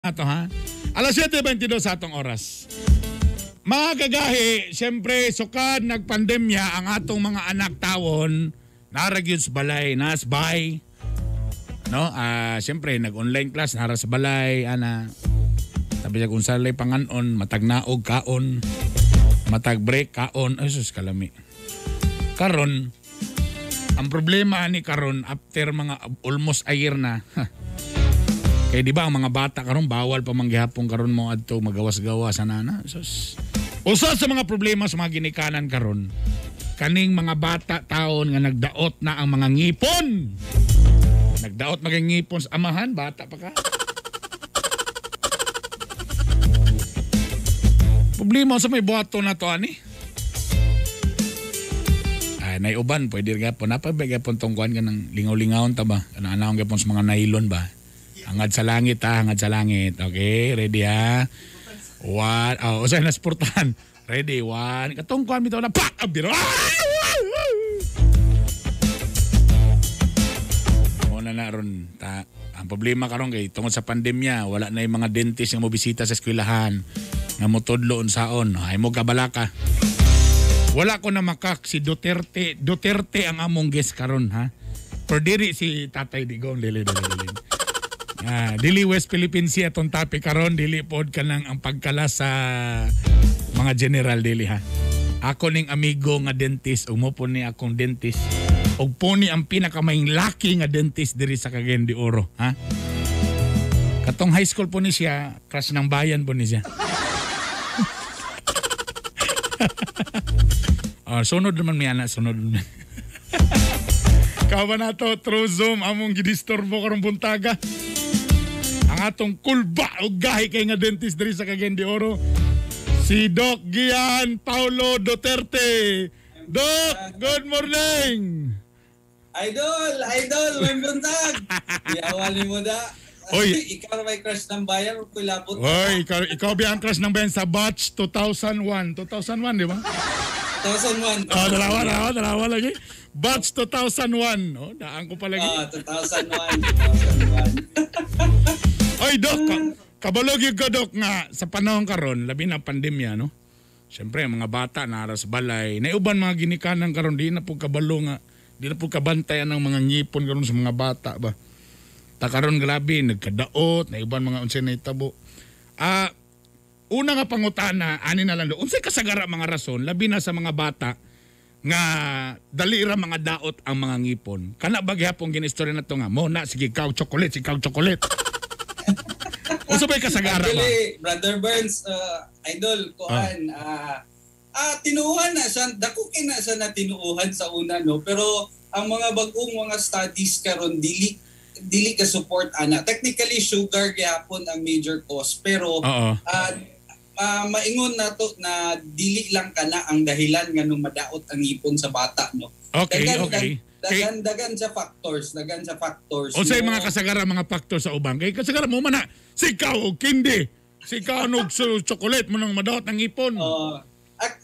Ato ha. Alas 7:22 sa atong oras. Mga kagahi, siyempre sukad nagpandemya ang atong mga anak tawon, nara gyud sa balay, nas bay. No? Siyempre nag-online class nara sa balay ana. Sabi siya kung salay panganon, matag naog kaon, matag break kaon, ay sus kalami. Karon, ang problema ni karon after mga almost a year na. Kaya di ba ang mga bata karon bawal pa manggihapon karon mo adto magawas-gawas ana. Sus. Usa sa mga problema sa mga ginikanan karon, kaning mga bata taon nga nagdaot na ang mga ngipon. Nagdaot maging ngipon sa amahan, bata pa ka. Problema sa may buhato na to ani. Ay, naiuban pwede gyapon napabay gyapon tong kuan ka ng lingaw-lingawon ta ba? Kanang gyapon sa mga nylon ba? Hangad sa langit ha, hangad sa langit. Okay, ready ha? One, oh, usay na sportan. Ready, one. Katong kuan bitaw na, pak! Abdiro! Muna na ron. Ta, ang problema karon kay tungod sa pandemya, wala na yung mga dentist nga mobisita sa eskwelahan, nga motudlo unsaon. Ay mo kabalaka. Wala ko na makak si Duterte. Duterte ang among guest karon ha. Pero diri si Tatay Digong, dili dili dili. Dili West Philippine Sea atong topic karon, dili pod kanang ang pagkala sa mga general dili ha. Ako ning amigo nga dentist, ug mo po ni akong dentist. Ug po ni ang pinakamayng laki nga dentist diri sa Cagayan de Oro ha. Katong high school po ni siya, crush ng bayan po ni siya. Sunod naman mi ana, sunod naman. Kawa na to through Zoom among gidisturbo karong buntaga. Ang atong kulba o gahi kay nga dentist diri sa Cagayan de Oro, si Doc Gian Paulo Duterte. Doc, good morning. Idol, idol, may buntag. Iawali mo da. Oy. Ikaw may crush ng bayan o kulabot. Oy, ikaw ba ang crush ng bayan sa batch 2001? 2001, di ba? 2001. Oh, dalawa lagi. Batch 2001. Oh, daan ko pa lagi. Oh, 2001, 2001. Oy, Doc, kabalog yung ka, Doc, nga sa panahon karon, labi na pandemya, no? Siyempre, ang mga bata nara sa balay. Naiuban mga ginikanan karon, di na po kabalo nga, di na po kabantayan ang mga ngipon karon sa mga bata ba. Ta karon grabe, nagkadaot, naiuban mga unsay nahitabo. Una nga pangutana, ani na lang do, unsay kasagara mga rason, labi na sa mga bata nga dali ra mga daot ang mga ngipon. Kana ba gihapon ginistorya na to nga mo na sige kaw chocolate, sige kaw chocolate. Unsa bay kasagara ba? Actually, Brother Burns, idol kuan, tinuuhan na siya, dako kay na siya na tinuuhan sa una no, pero ang mga bag-ong mga studies karon dili ka support ana. Technically sugar gihapon ang major cause, pero maingon nato na dili lang kana ang dahilan nganong madaot ang ngipon sa bata no. Okay, dagan, okay. Dagan sa factors, dagan sa factors. Unsay mga kasagara mga factors sa uban? Kay kasagara mo man na sikaw og kindi, sikaw og chocolate mo nang madaot ang ngipon.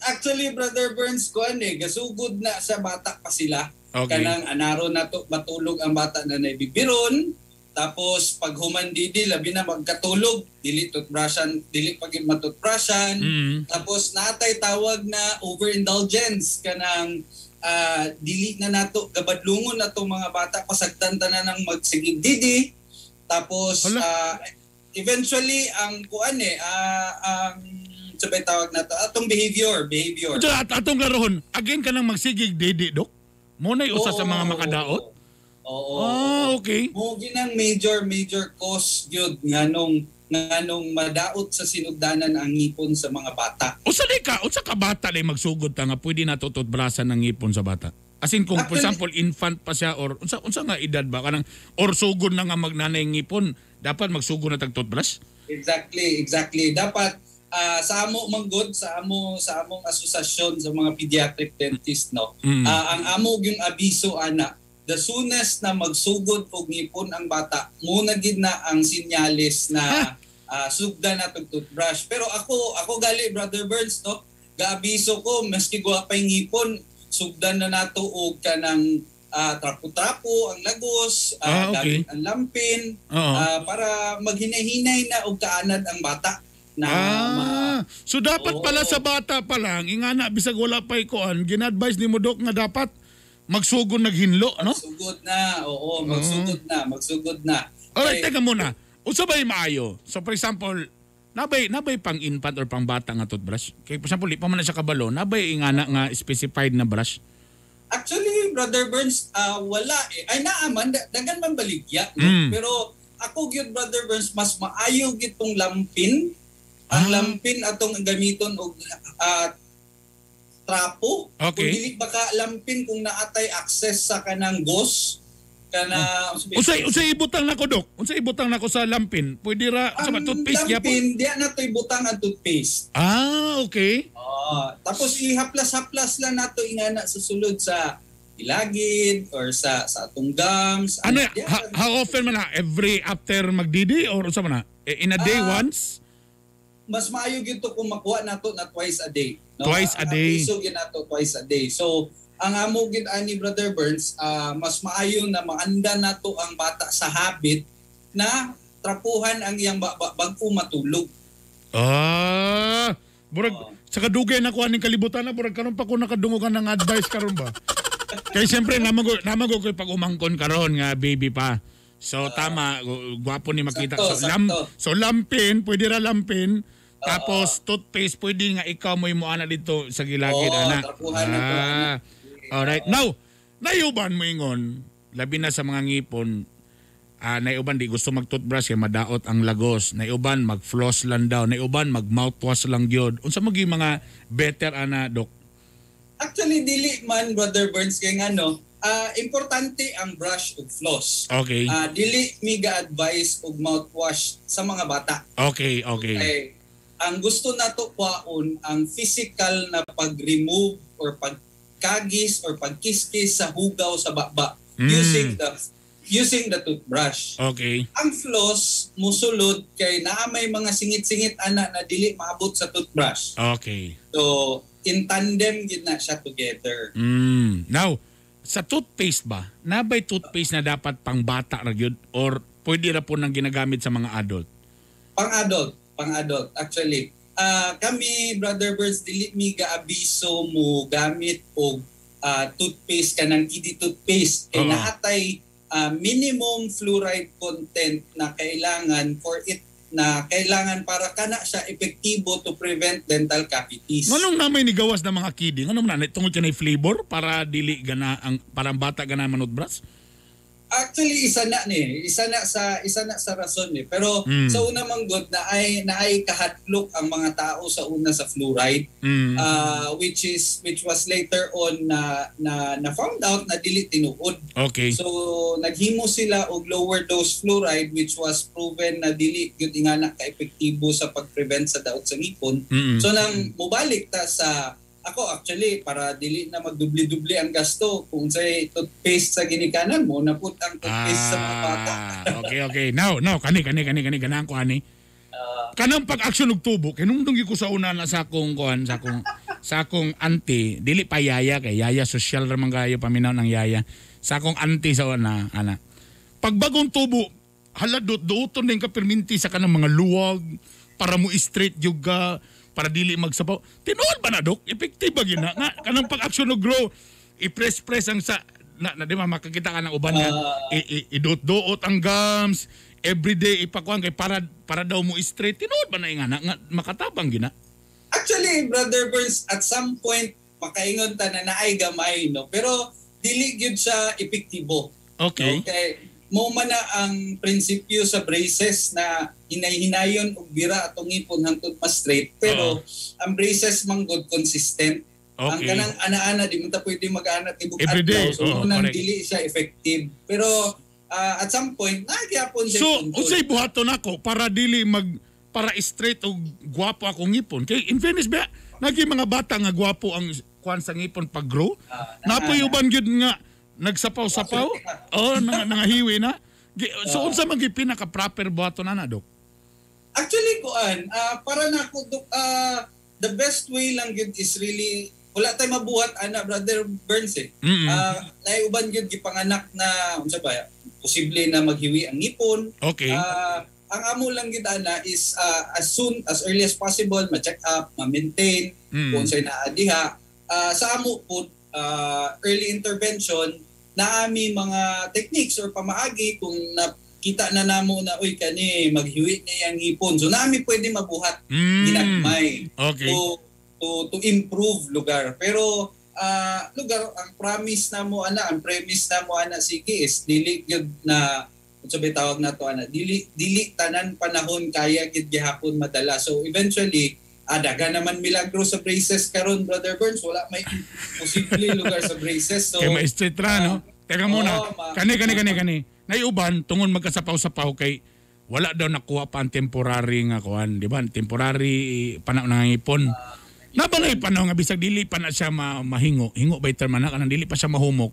Actually Brother Burns kuan gasugod na sa bata pa sila. Okay. Kanang anaro na to matulog ang bata na naibibiron. Tapos pag humandidi labi na magkatulog, dili toothbrushan, dili pag matutbrushan. Mm-hmm. Tapos natay tawag na overindulgence kanang dili na nato gabadlungon na tong mga bata pasagtan tanan ng magsigig didi. Tapos eventually ang kuan ang sabay tawag nato atong behavior. At atong klarohon, again kanang magsigig didi, Dok. Mo nay usa sa mga makadaot. Oo. Ah, okay. Mo ginang major cause gyud nganong madaot sa sinugdanan ang ngipon sa mga bata. Usa di ka, unsa ka bata lay magsugod ta nga pwede na tututbrasan ng ngipon sa bata? As in kung for example infant pa siya or unsa nga edad ba kanang or sugod na nga magnanay ngipon, dapat magsugod na tag toothbrush? Exactly. Dapat sa amo manggod sa among asosasyon sa mga pediatric dentist no. Ang amo gyung abiso ana, the soonest na magsugod og ngipon ang bata, muna gid na ang sinyales na sugdan na tog toothbrush. Pero ako gali Brother Burns no, gaabiso ko maski guwa pa yung ngipon, sugdan na nato og kanang trapo-trapo ang lagos, gamit ang lampin, para maghinay-hinay na og kaanad ang bata na So dapat pala sa bata pa lang, ingana bisag wala pa ikuan, gina-advise nimo, Dok, nga dapat magsugod naghinlo, no? Magsugod na, oo, magsugod na, magsugod na. Alright, teka muna. Unsa bay maayo? So for example, nabay pang infant or pang bata nga toothbrush? Kay for example, di pa man na siya kabalo, nabay ingana nga specified na brush? Actually, Brother Burns, wala eh. Ay, naaman, dagan man baligya, no? Pero ako gyud, Brother Burns, mas maayo gyud tong lampin. Ang lampin atong gamiton og trapo. Kung dili baka lampin, kung naatay access sa kanang gauze kana. Unsay ibutang nako, Dok? Unsay ibutang nako sa lampin? Pwede ra sa Ang toothpaste gyapon? lampin, diya na to ibutang ang toothpaste. Ah, okay. Tapos ihaplas-haplas lang nato ingana sa sulod sa ilagid or sa atong gums. Ano, diya how often man na? Every after magdidi or unsa man na? Eh, in a day once? Mas maayo gyud to kung makuha nato na twice a day. No? Twice a Ang day. Piso gyud nato twice a day. So, ang amo gyud ani, Brother Burns, mas maayo na maanda nato ang bata sa habit na trapuhan ang iyang bag-o matulog. Ah, burag sa kadugay na ko aning kalibutan na, burag karon pa ko nakadungog ka ng advice karon ba. Kay siyempre namago ko pag umangkon karon nga baby pa. So tama, gwapo ni makita. Sakto, So sakto. So lampin, pwede ra lampin. Tapos toothpaste, pwede nga ikaw mo ana dito sa gilagid Oo, ana. trapuhan na to, ana. Alright. Now, nayuban mo ingon, labi na sa mga ngipon, naiuban di gusto mag-toothbrush kay madaot ang lagos. Naiuban mag-floss lang daw. Naiuban mag-mouthwash lang gyud. Unsa magi mga better ana, Dok? Actually, dili man, Brother Burns, kay ngano, importante ang brush ug floss. Dili mi ga-advise og mouthwash sa mga bata. Okay. Kay ang gusto nato kwaon ang physical na pag-remove or pagkagis or pagkiskis sa hugaw sa baba using the toothbrush. Ang floss musulod kay naa may mga singit-singit ana na dili maabot sa toothbrush. So in tandem gid na siya together. Now, sa toothpaste ba, nabay toothpaste na dapat pang bata ra gyud or pwede ra po nang ginagamit sa mga adult? Pang-adult, pang-adult actually. Kami, Brother Birds, dili mi gaabiso mo gamit og toothpaste kanang kiddie toothpaste kay naatay minimum fluoride content na kailangan for it na kailangan para kana siya epektibo to prevent dental cavities. Nganong namay nigawas na mga kiddie? Nganong na tungod kanay flavor para dili gana ang para ang bata gana manutbrush? Actually, isa na ni, isa na sa rason ni. Pero sa una man gud na ay kahadlok ang mga tao sa una sa fluoride, which was later on na found out na dili tinuod. So naghimo sila og lower dose fluoride, which was proven na dili gyud ingana ka epektibo sa pag-prevent sa daot sa ngipon. So nang mobalik ta sa ako, actually, para dili na magdubli-dubli ang gasto, kung say toothpaste sa ginikanan mo naput ang toothpaste sa mga bata. Ah, okay. Now, kani kani kani kani ganahan ko ani. Kanang pag-action og tubo, kinungdong gyud ko sa una na sa akong kuan, sa akong auntie, dili pa yaya kay yaya social ra man kayo paminaw ng yaya. Sa akong auntie sa una, ana. Pag bagong tubo, hala dot duoton din ka perminti sa kanang mga luwag para mo straight gyud ka, para dili magsapaw. Tinuod ba na, Dok? Effective ba gyud na? Nga kanang pag-action og grow, i-press-press ang sa na di ba makakita ka ng uban nga idot-duot ang gums everyday, ipakuan kay para daw mo straight. Tinuod ba na ingana nga makatabang gina? Actually, Brother Burns, at some point makaingon ta na naay gamay, no, pero dili gyud siya epektibo. Okay. Mo man na ang prinsipyo sa braces na hinay-hinayon og bira atong ngipon hangtod mas straight, pero ang braces man gud consistent. Ang kanang ana-ana, di man ta pwede mag-ana tibok Everyday. Adlaw. So unang dili siya effective. Pero at some point nagyapon siya So control. unsay buhaton nako para dili mag para straight og gwapo akong ngipon? Kay in fairness ba, nagi mga bata nga gwapo ang kuan sa ngipon pag grow. Napoy uban gyud nga nagsapaw-sapaw, oh, nangahiwi na. So unsa man gyud pinaka proper buhaton ana, Dok? Actually, kuan, para na ako, the best way lang gyud is really Wala tay mabuhat ana, Brother Burns, eh. Naay uban gyud gipanganak na unsa ba, posible na maghiwi ang ngipon. Ang amo lang gid ana is as soon as early as possible ma-check up, ma-maintain kung unsay naa diha. Sa amo po, early intervention naami mga techniques or pamaagi kung nakita na namo na, "Uy, kani maghiwi ni ang ngipon." So naami pwede mabuhat ginagmay to improve lugar. Pero lugar ang promise namo ana, ang premise namo ana sige is dili gyud na unsa bay tawag nato ana, dili dili tanan panahon kaya gid gihapon madala. So eventually daga naman milagro sa braces karon, Brother Burns, wala may posible lugar sa braces. So Kay ma-straight ra, no? Teka muna. Oo, Kani kani kani kani. Naiuban tungod magkasapaw-sapaw kay wala daw nakuha pa ang temporary nga kuan, di ba? Temporary panaw ng ngipon. Na ba na panaw nga bisag dili pa na siya mahingo, hingo ba term na kanang dili pa siya mahumok?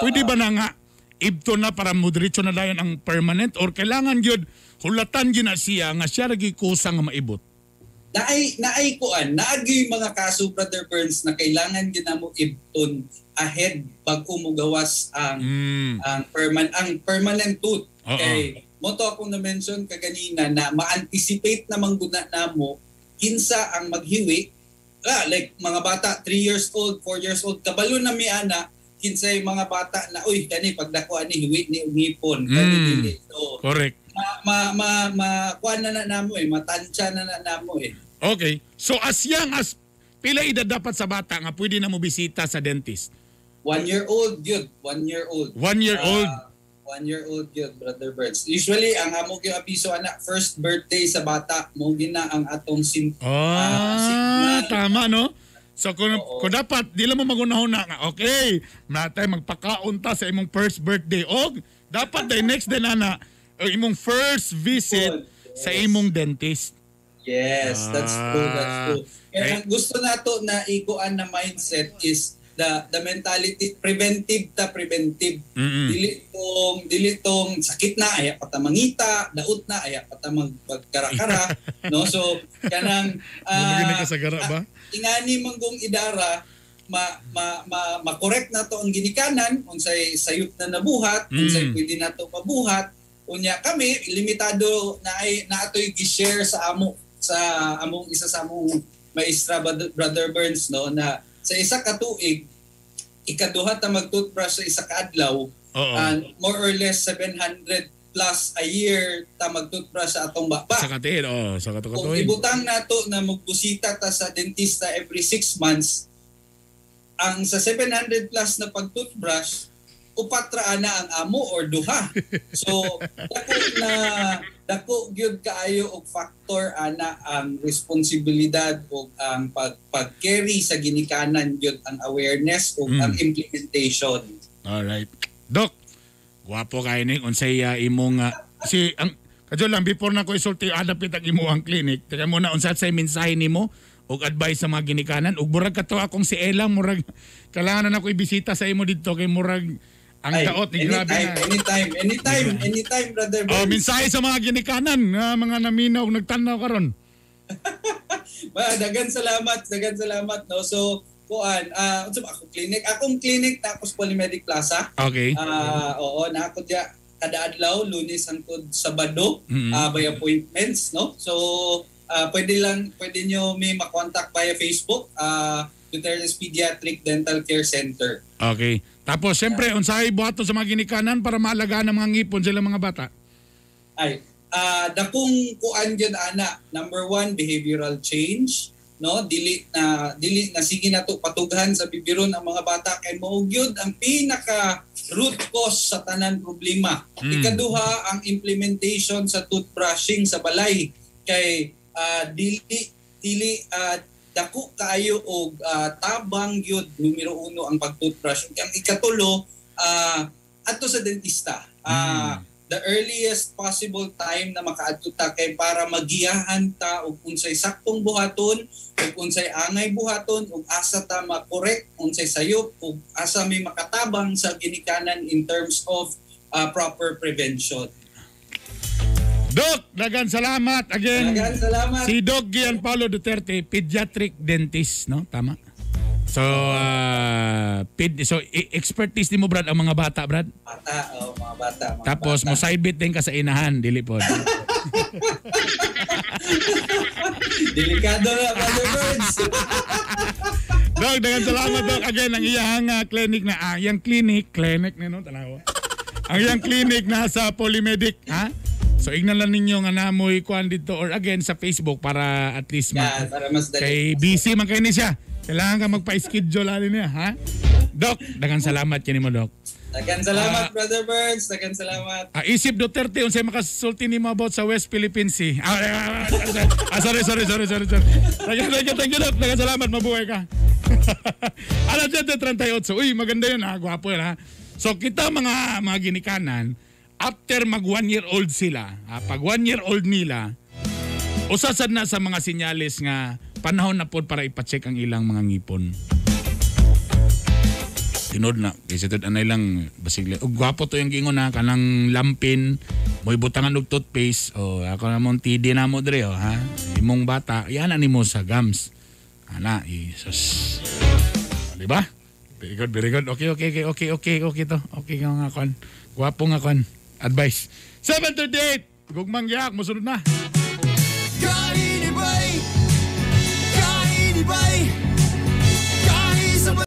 Pwede ba na nga ibto na para mo diretso na dayon ang permanent or kailangan gyud hulatan gyud na siya nga siya ra gyud kusa nga maibot? Naay naay kuan, naagyoy mga kaso, Brother Burns, na kailangan gyud namo ibton ahead bago mogawas ang ang permanent tooth. Kay mo to akong na-mention kaganina na ma-anticipate naman gud na namo kinsa ang maghiwi. Like mga bata 3 years old, 4 years old, kabalo na mi ana kinsay mga bata na, "Uy, kani pagdako ani hiwi ni og ngipon, kani dili." So ma ma ma, ma kuan na na namo eh, matansya na na namo eh. Okay. So as young as pila edad dapat sa bata nga pwede na mo bisita sa dentist? 1 year old yun, 1 year old. 1 year old. 1 year old yun, Brother Burns. Usually, ang amo gyud abiso ana, first birthday sa bata, mo gina ang atong signal. Tama, no? So kung, Oo. kung dapat di lang mo magunahon na nga okay, natay magpakaon ta sa imong first birthday og dapat the next day na na imong first visit sa imong dentist. Yes, that's true, that's true. Kaya ang gusto nato na ikuan na mindset is the mentality preventive ta, preventive. Dili tong sakit na aya pa ta mangita, daot na aya pa ta magkarakara, no? So kanang Mo ka sa gara ba? Ingani manggong idara ma ma ma ma-correct nato ang ginikanan unsay sayop na nabuhat, unsay pwede nato mabuhat. Unya kami limitado na ay na atoy gi-share sa amo sa among isa sa among maestra, Brother Burns, no, na sa isa ka tuig ikaduha ta mag-toothbrush sa isa ka adlaw and more or less 700 plus a year ta mag-toothbrush sa atong baba. Sa katil, oh, sa Kung katukoy. ibutang nato na magbusita ta sa dentista every 6 months, ang sa 700 plus na pag-toothbrush, upat ra ana ang amo or duha. So dako na dako gyud kaayo og factor ana ang responsibilidad ug ang pag-carry sa ginikanan gyud ang awareness ug ang implementation. Alright. Doc, guwapo kayo ni unsay imong si ang kadyo lang before na ko isulti adapit ang imong clinic. Teka muna, unsa say mensahe nimo og advice sa mga ginikanan ug murag kato akong si Ella, murag kailangan na nako ibisita sa imo didto kay murag ang Ay, daot ni grabe anytime, na. Anytime, anytime, anytime, Brother Oh, Burns. mensahe sa mga ginikanan nga mga naminaw ug nagtanaw karon. Ba, dagan salamat, no. So, kuan, unsa ba ako clinic? Akong clinic na ako sa Polymedic Plaza. Oo, na ako diya kada adlaw, Lunes hangtod Sabado, by appointments, no? So, pwede nyo may makontak via Facebook, Duterte's Pediatric Dental Care Center. Okay. Tapos siyempre unsay buhaton sa mga ginikanan para maalagaan ang mga ngipon sila mga bata? Ay, dakong kuan gyud ana. Number one, behavioral change, no? Dili na sige na to patughan sa bibiron ang mga bata kay mao gyud ang pinaka root cause sa tanan problema. Ikaduha, ang implementation sa toothbrushing sa balay kay dili dili dako kaayo og tabang gyud numero uno ang pag-toothbrush. Ang ikatulo, adto sa dentista. The earliest possible time na makaadto ta kay para magiyahan ta og unsay saktong buhaton ug unsay angay buhaton ug asa ta ma-correct unsay sayop ug asa may makatabang sa ginikanan in terms of proper prevention. Doc, dagan salamat again. Dagan salamat. Si Doc Gian Paulo Duterte, pediatric dentist, no? Tama? So, so expertise nimo, Brad, ang mga bata, Brad. Bata, oh, mga bata. Mga Tapos bata. Mo side bit din ka sa inahan, dili pod? Delikado na, Brother Birds. Dok, daghang salamat, Dok. Again, ang iyang clinic na, iyang clinic, clinic na no, tanawa. Ang iyang clinic nasa Polymedic, ha? So ignan lang ninyo nga namoy kuan dito or again sa Facebook para at least Yeah, para mas dali. Kay busy man kay ni siya. Kailangan ka magpa-schedule ani niya, ha? Dok, daghang salamat kini mo, Dok. Daghang salamat, Brother Birds. Daghang salamat. Isip Duterte, unsay makasulti nimo about sa West Philippine Sea? Sorry, sorry, sorry, sorry, sorry. Thank you, thank you, thank you, Dok. Daghang salamat, mabuhay ka. Alas 7:38. Uy, maganda yun ha, gwapo yun ha. So kita mga ginikanan, after mag 1 year old sila, ha, pag 1 year old nila, usasad na sa mga sinyales nga panahon na pod para ipacheck ang ilang mga ngipon. Tinod na kasi tud anay lang basig ug gwapo to yung giingon na kanang lampin mo'y butangan og toothpaste. O ako na mong TD na mo dre, oh, ha, imong bata yan nimo sa gums ana, Jesus, di ba? Very good, very good. Okay to, okay nga nga kon, gwapo nga kon advice. 7:38, gugmang giyak, mosunod na.